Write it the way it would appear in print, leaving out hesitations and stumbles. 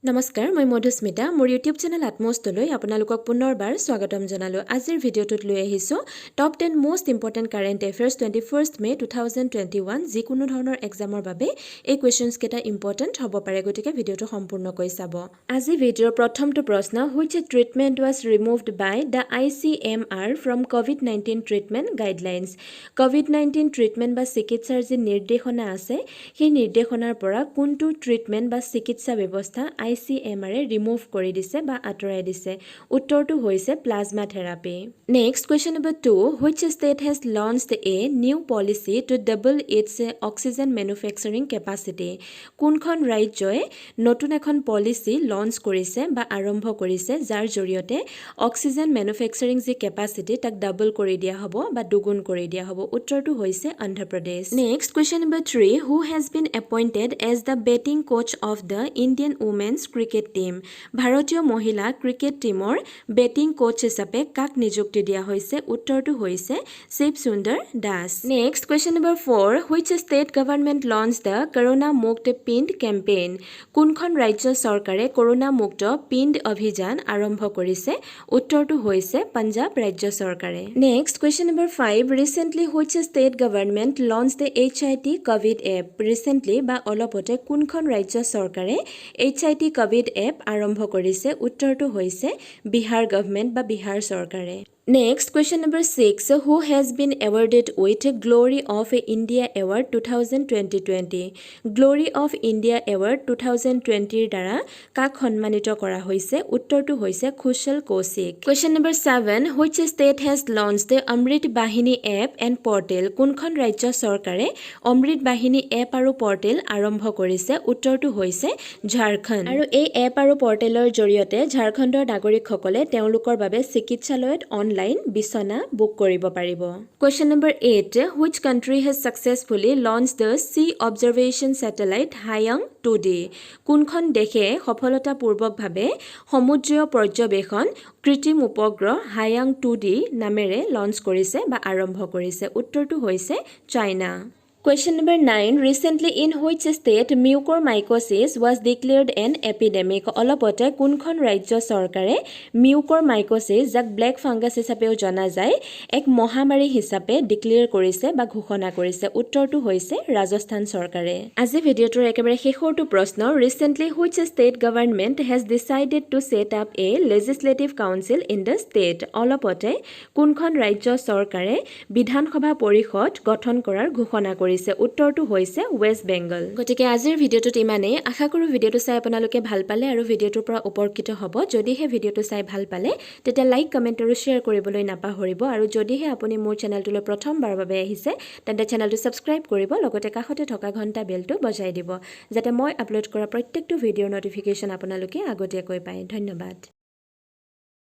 নমস্কাৰ, মই মধুস্মিতা। মোৰ ইউটিউব চেনেল আত্মস্তলৈ আপোনালোকক পুনৰবাৰ স্বাগতম জনালোঁ। আজিৰ ভিডিঅ'টোত লৈ আহিছোঁ top 10 most important current affairs, 21st May 2021। যিকোনো ধৰণৰ এক্সামৰ বাবে এই কুৱেশ্যনছকেইটা ইম্পৰ্টেণ্ট হ'ব পাৰে, গতিকে ভিডিঅ'টো সম্পূৰ্ণকৈ চাব। আজি ভিডিঅ'ৰ প্ৰথমটো প্ৰশ্ন, which treatment was removed by the ICMR from COVID-19 treatment guidelines? COVID-19 treatment বা চিকিৎসাৰ যি নিৰ্দেশনা আছে, সেই নিৰ্দেশনাৰ পৰা কোনটো ট্ৰিটমেণ্ট বা চিকিৎসা ব্যৱস্থা আইচিএমআৰে ৰিমুভ কৰি দিছে বা আঁতৰাই দিছে? উত্তৰটো হৈছে plasma therapy. Next question number 2, which state has launched a new policy to double its oxygen manufacturing capacity? কোনখন ৰাজ্যই নতুন এখন পলিচি লঞ্চ কৰিছে বা আৰম্ভ কৰিছে, যাৰ জৰিয়তে অক্সিজেন মেনুফেকচাৰিং যি কেপাচিটি, তাক ডাবল কৰি দিয়া হ'ব বা দুগুণ কৰি দিয়া হ'ব? উত্তৰটো হৈছে Andhra Pradesh. Next question number 3, who has been appointed as the batting coach of the Indian women's cricket team? ভাৰতীয় মহিলা ক্ৰিকেট টীমৰ বেটিং কোচ হিচাপে কাক নিযুক্তি দিয়া হৈছে? উত্তৰটো হৈছে শিৱ সুন্দৰ Das. Next question number 4, which state government launched the Corona Mukt Pind campaign? কোনখন ৰাজ্য চৰকাৰে কৰোণা মুক্ত পিণ্ড অভিযান আৰম্ভ কৰিছে? উত্তৰটো হৈছে পাঞ্জাৱ ৰাজ্য চৰকাৰে। Next question number 5, recently which state government launched the HIT Covid app? Recently বা অলপতে কোনখন ৰাজ্য চৰকাৰে এইচআইটি ক'ভিড এপ আৰম্ভ কৰিছে? উত্তৰটো হৈছে বিহাৰ গভমেণ্ট বা বিহাৰ চৰকাৰে। Next question number 6, who has been awarded with Glory of India Award 2020 20? Glory of India Award 2020ৰ দ্বাৰা কাক সন্মানিত কৰা হৈছে? উত্তৰটো হৈছে খুশল Kaushik. Question number 7, which state has launched the Amrit Vahini app and portal? কোনখন ৰাজ্য চৰকাৰে অমৃত বাহিনী এপ আৰু পৰ্টেল আৰম্ভ কৰিছে? উত্তৰটো হৈছে ঝাৰখণ্ড। আৰু এই এপ আৰু পৰ্টেলৰ জৰিয়তে ঝাৰখণ্ডৰ নাগৰিকসকলে তেওঁলোকৰ বাবে চিকিৎসালয়ত অনলাইন বিচনা বুক কৰিব পাৰিব। Question number 8, which country has successfully launched the sea observation satellite Haiyang 2D? কোনখন দেশে সফলতাপূৰ্বকভাৱে সমুদ্ৰীয় পৰ্যবেক্ষণ কৃত্ৰিম উপগ্ৰহ হায়াং 2ডি নামেৰে লঞ্চ কৰিছে বা আৰম্ভ কৰিছে? উত্তৰটো হৈছে China. Question number 9, recently in which state mucormycosis was declared an epidemic? অলপতে কোনখন ৰাজ্য চৰকাৰে মিউকৰ মাইকোচিছ, যাক ব্লেক ফাংগাছ হিচাপেও জনা যায়, এক মহামাৰী হিচাপে ডিক্লেয়াৰ কৰিছে বা ঘোষণা কৰিছে? উত্তৰটো হৈছে ৰাজস্থান চৰকাৰে। আজি ভিডিঅ'টোৰ একেবাৰে শেষৰটো প্ৰশ্ন, recently which state government has decided to set up a legislative council in the state? অলপতে কোনখন ৰাজ্য চৰকাৰে বিধানসভা পৰিষদ গঠন কৰাৰ ঘোষণা কৰিছে? উত্তৰটো হৈছে ৱেষ্ট বেংগল। গতিকে আজিৰ ভিডিঅ'টোত ইমানেই। আশা কৰোঁ ভিডিঅ'টো চাই আপোনালোকে ভাল পালে আৰু ভিডিঅ'টোৰ পৰা উপকৃত হ'ব। যদিহে ভিডিঅ'টো চাই ভাল পালে, তেতিয়া লাইক, কমেণ্ট আৰু শ্বেয়াৰ কৰিবলৈ নাপাহৰিব। আৰু যদিহে আপুনি মোৰ চেনেলটোলৈ প্ৰথমবাৰৰ বাবে আহিছে, তেন্তে চেনেলটো ছাবস্ক্ৰাইব কৰিব, লগতে কাষতে থকা ঘণ্টা বেলটো বজাই দিব, যাতে মই আপলোড কৰা প্ৰত্যেকটো ভিডিঅ'ৰ ন'টিফিকেশ্যন আপোনালোকে আগতীয়াকৈ পায়। ধন্যবাদ।